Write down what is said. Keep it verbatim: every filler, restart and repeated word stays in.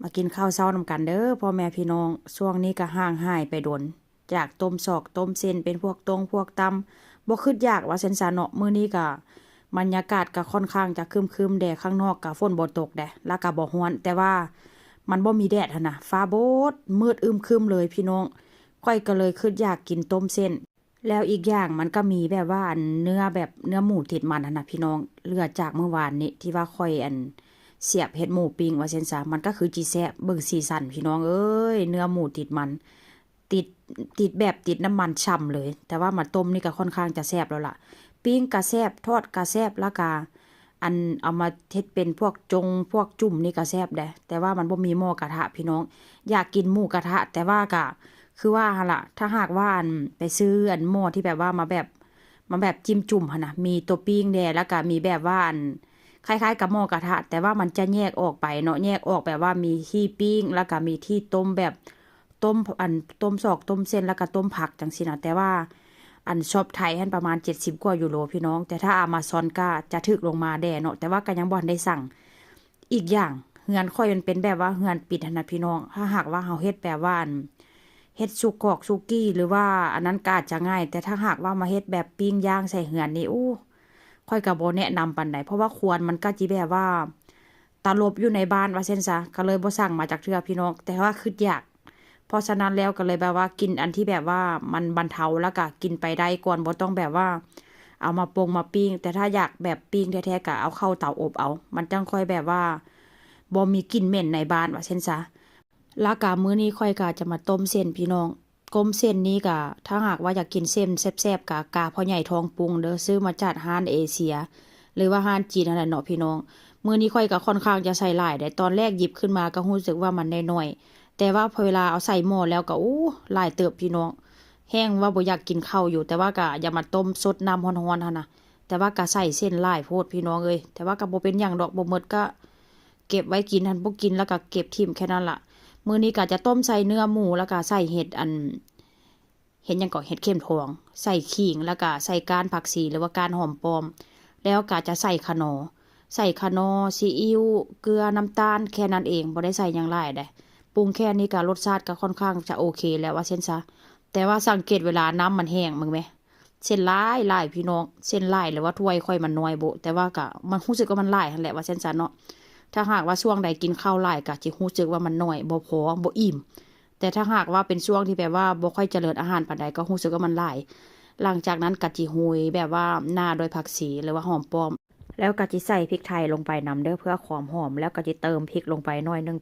มากินข้าวเช้านำกันเด้อพ่อแม่พี่น้อง ช่วงนี้ก็ห่างหายไปโดน จากต้มซอกต้มเส้น เป็นพวกตงพวกตำ บ่คิดอยากว่าซั่นซะเนาะ มื้อนี้ก็บรรยากาศก็ค่อนข้างจะครึ้มๆ แดดข้างนอกก็ฝนบ่ตกแดด แล้วก็บ่ร้อน แต่ว่ามันบ่มีแดดหั้นนะ ฟ้าโบด มืดอึมครึ้มเลยพี่น้อง ข้อยก็เลยคิดอยากกินต้มเส้น แล้วอีกอย่างมันก็มีแบบว่าอันเนื้อแบบเนื้อหมูติดมันหั้นนะพี่น้อง เหลือจากมื้อวานนี้ที่ว่าข้อยอันเสียบเฮ็ดหมูปิ้งว่าซั่นซะ มันก็คือจิแซ่บ เบิ่งสีสันพี่น้องเอ้ย เนื้อหมูติดมัน ติด ติดแบบติดน้ำมันฉ่ำเลย แต่ว่ามาต้มนี่ก็ค่อนข้างจะแซ่บแล้วล่ะ ปิ้งก็แซ่บ ทอดก็แซ่บ แล้วก็อันเอามาเฮ็ดเป็นพวกจงพวกจุ่มนี่ก็แซ่บแดะ แต่ว่ามันบ่มีหม้อกระทะพี่น้อง อยากกินหมูกระทะ แต่ว่าก็คือว่าหั่นล่ะ ถ้าหากว่าอันไปซื้ออันหม้อที่แบบว่ามาแบบ มาแบบจิ้มจุ่มหั่นนะ มีตัวปิ้งแดะ แล้วก็มีแบบว่าอันคล้ายๆ กับหม้อกระทะ แต่ว่ามันจะแยกออกไปเนาะ แยกออกแบบว่ามีที่ปิ้ง แล้วก็มีที่ต้มแบบ ต้มอันต้มซอกต้มเส้น แล้วก็ต้มผักจั่งซี้นะ แต่ว่าอันช็อปไทยหั้นประมาณเจ็ดสิบกว่ายูโรพี่น้อง แต่ถ้า Amazon ก็จะถูกลงมาแด่เนาะ แต่ว่าก็ยังบ่ทันได้สั่ง อีกอย่างเฮือนข้อยมันเป็นแบบว่าเฮือนปิดหั้นนะพี่น้อง ถ้าหากว่าเฮาเฮ็ดแบบว่าอันเฮ็ดสุกอกสุกี้ หรือว่าอันนั้นก็อาจจะง่าย แต่ถ้าหากว่ามาเฮ็ดแบบปิ้งย่างใส่เฮือนนี่ อู้ ข้อยก็บ่แนะนำปานใด เพราะว่าควันมันก็จิแบบว่าตลบอยู่ในบ้านว่าซั่นซะ ก็เลยบ่สั่งมาจักเทื่อพี่น้อง แต่ว่าคิดอยาก เพราะฉะนั้นแล้วก็เลยแบบว่ากินอันที่แบบว่ามันบรรเทา แล้วก็กินไปได้ก่อน บ่ต้องแบบว่าเอามาปงมาปิ้ง แต่ถ้าอยากแบบปิ้งแท้ๆ ก็เอาเข้าเตาอบเอา มันจั่งค่อยแบบว่าบ่มีกลิ่นเหม็นในบ้านว่าซั่นซะ แล้วก็มื้อนี้ข้อยก็จะมาต้มเส้นพี่น้อง ต้มเส้นนี้ก็ ถ้าหากว่าอยากกินเส้นแซ่บๆ ก็กาพ่อใหญ่ทองปรุงเด้อ ซื้อมาจากร้านเอเชีย หรือว่าร้านจีนนั่นแหละเนาะพี่น้อง มื้อนี้ข้อยก็ค่อนข้างจะใส่หลายเด้ ตอนแรกหยิบขึ้นมาก็รู้สึกว่ามันน้อยๆ แต่ว่าพอเวลาเอาใส่หม้อแล้วก็ อู้ หลายเติบพี่น้อง แฮ่งว่าบ่อยากกินข้าวอยู่ แต่ว่าก็อย่ามาต้มซดน้ำร้อนๆ หั้นนะ แต่ว่าก็ใส่เส้นหลายโพดพี่น้องเอ้ย แต่ว่าก็บ่เป็นหยังดอก บ่หมดก็เก็บไว้กิน หั้นบ่กินแล้วก็เก็บถิ่มแค่นั้นล่ะ มื้อนี้ก็จะต้มใส่เนื้อหมู แล้วก็ใส่เห็ดอัน เห็ดหยังก็ เห็ดเข็มทอง ใส่ขิง แล้วก็ใส่ก้านผักชี หรือว่าก้านหอมป้อม แล้วก็จะใส่ขนอ ใส่ขนอ ซีอิ๊ว เกลือ น้ำตาล แค่นั้นเอง บ่ได้ใส่หยังหลายเด้ ปรุงแค่นี้ก็รสชาติก็ค่อนข้างจะโอเคแล้วว่าซั่นซะ แต่ว่าสังเกตเวลาน้ำมันแห้ง มึงแหม เส้นหลายหลายพี่น้อง เส้นหลายหรือว่าถ้วยข้อยมันน้อยบุ แต่ว่าก็มันรู้สึกว่ามันหลายหั้นแหละว่าซั่นซะเนาะ ถ้าหากว่าช่วงใดกินข้าวหลายก็จิรู้สึกว่ามันน้อย บ่พอ บ่อิ่ม แต่ถ้าหากว่าเป็นช่วงที่แบบว่าบ่ค่อยเจริญอาหารปานใดก็รู้สึกว่ามันหลาย หลังจากนั้นก็จิโรยแบบว่าหน้าด้วยผักชีหรือว่าหอมป้อม แล้วก็จิใส่พริกไทยลงไปนำเด้อ เพื่อความหอม แล้วก็จิเติมพริกลงไปหน่อยหนึ่ง